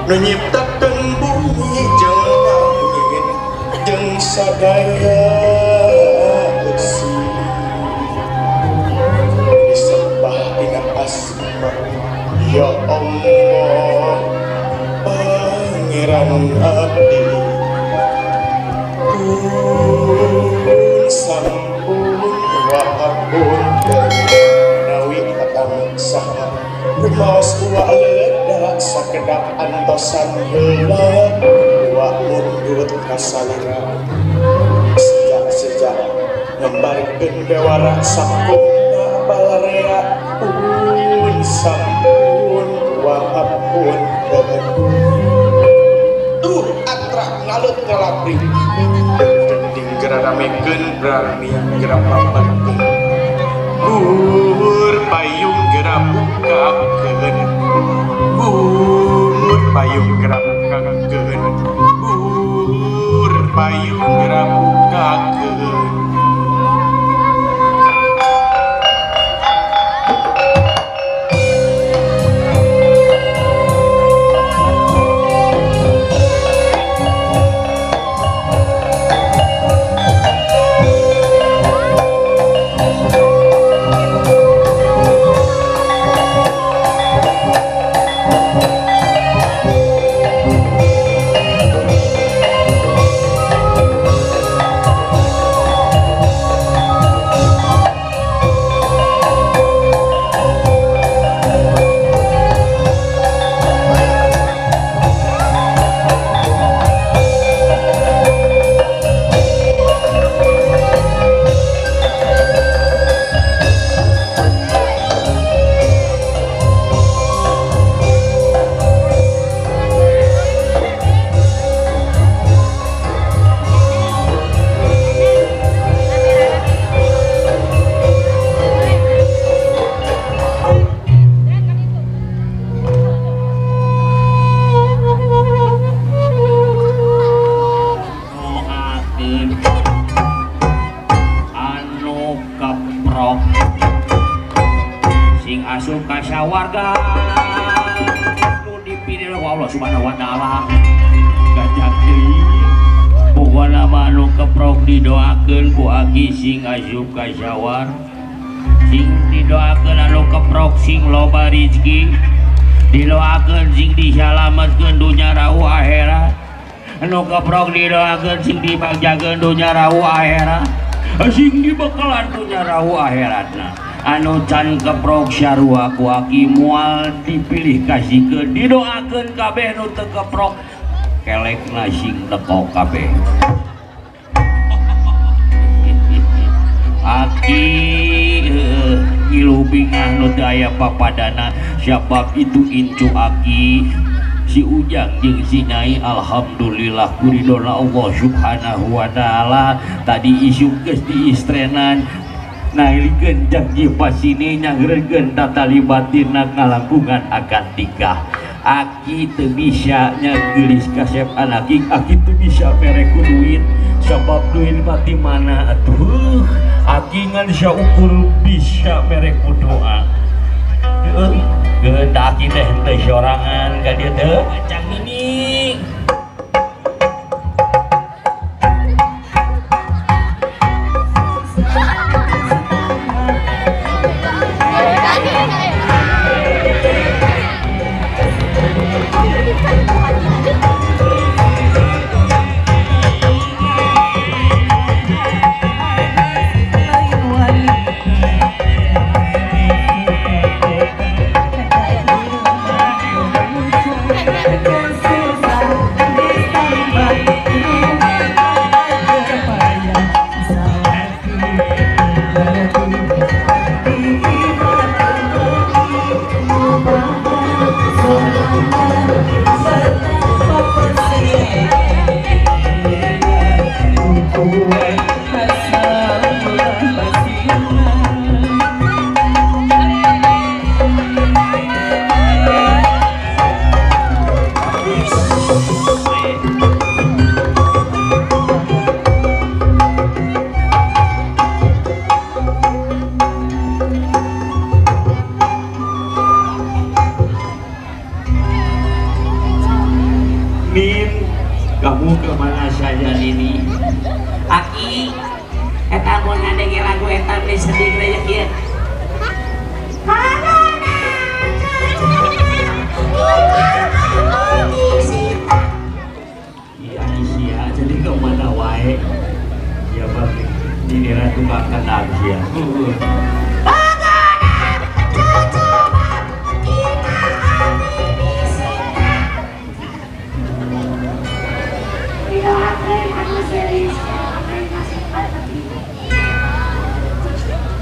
Nu nyiptakeun bumi jeung langit jeung sadaya eusi disembah dina asma ya Allah Pangeran abdi pun sampun wa ampun menawi tatang saha rumaos wa leda sakedap antosan heula wa mundut kasalira sejak-sejak ngembarkeun bewara sakumna balarea pun sampun wa ampun tuh atra ngalut ngalapri dending geraramekeun brarmi gerapapakeun bur payung gerabukakeun bur payung gerabukakeun bur payung gerabukakeun. Warga nu dipilih ku Allah Subhanahu wa taala gajah deui pokona mah anu keprok didoakeun ku aki sing asup ka sawar sing didoakeun anu keprok sing loba rezeki didoakeun sing disalametkeun dunya rau akhirat anu keprok didoakeun sing dibagjakeun dunya rau akhirat sing dibekalan dunya rau akhiratna anu can keprok sarua ku aki moal dipilih kasihkeun didoakeun kabeh nu teu keprok kelekna sing teko kabeh aki ngilu bingah nu teu aya papadana sabab itu incu aki si Ujang jeung si Nyai alhamdulillah kuridona Allah Subhanahu wa taala tadi isuk geus diistrenan nailikeun janji pasini nyangreurkeun tatali batinna ngalangkungan akad nikah aki teu bisa nya geulis kasep anak aki teu bisa mere ku duit sabab duit mah ti mana atuh aki ngan saukur bisa mere ku doa heuh geun aki teh henteu sorangan ka dieu teh kacang ini. Aki eta mun ngadenge lagu eta geus sedih deui kieu. Iya sia jadi ke mana wae ya bang ini tukang kendang sia.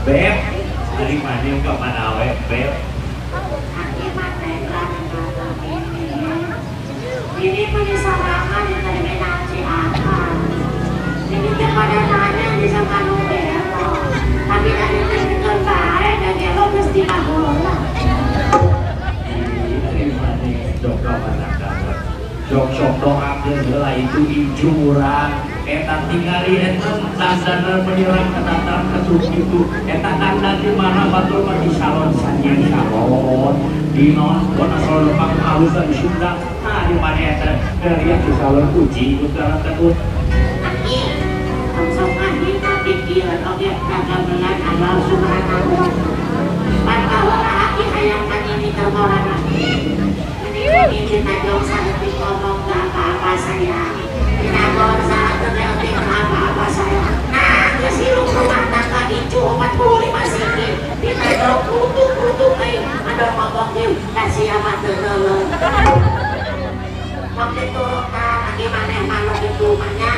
Beb, dari mana ke mana we, Beb? Ini penyesarangan yang tadi menaci akan. Ini kepada nanya di sama nubelo. Tapi dari dengan baik dan gelo mesti bahola. Dari mana dok ke mana kabar? Sok sok doakeun heula itu incu urang. Eta tingali eta dandanan menyerang kedatang kesup itu eta dandan di mana batur mah di salon sanyen salon di non kona salon pang halus di Sunda nah di mana eta dari di salon kuci itu karena tekun aki langsung ahi kapikiran oge kagamelan Allah Subhanahu wa taala baheula aki hayang kan ini ka ini ini dong saeutik ngomong apa-apa sayang. Dinagor saeutik apa-apa sayang. Nah, geus hirup rumah tangga incu 45 siki. Dinagor kutuk-kutuk euy, ada ngomong deui ka siapa teu neuleuh. Mong diturutan aki maneh manuk itu mah nya.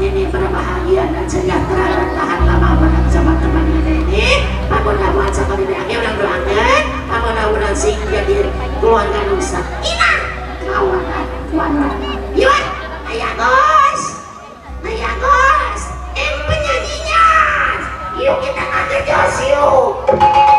Ini berbahagia dan sejahtera dan tahan lama bareng sama teman ini. Mudah-mudahan sama ini aki urang doakeun, mudah-mudahan sing jadi keluarga nusa. Ina kawanan keluarga. Iwan, aya gos. Aya gos. Penyanyinya. Yuk kita ngajar yuk. Pecah.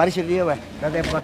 Baris dia weh.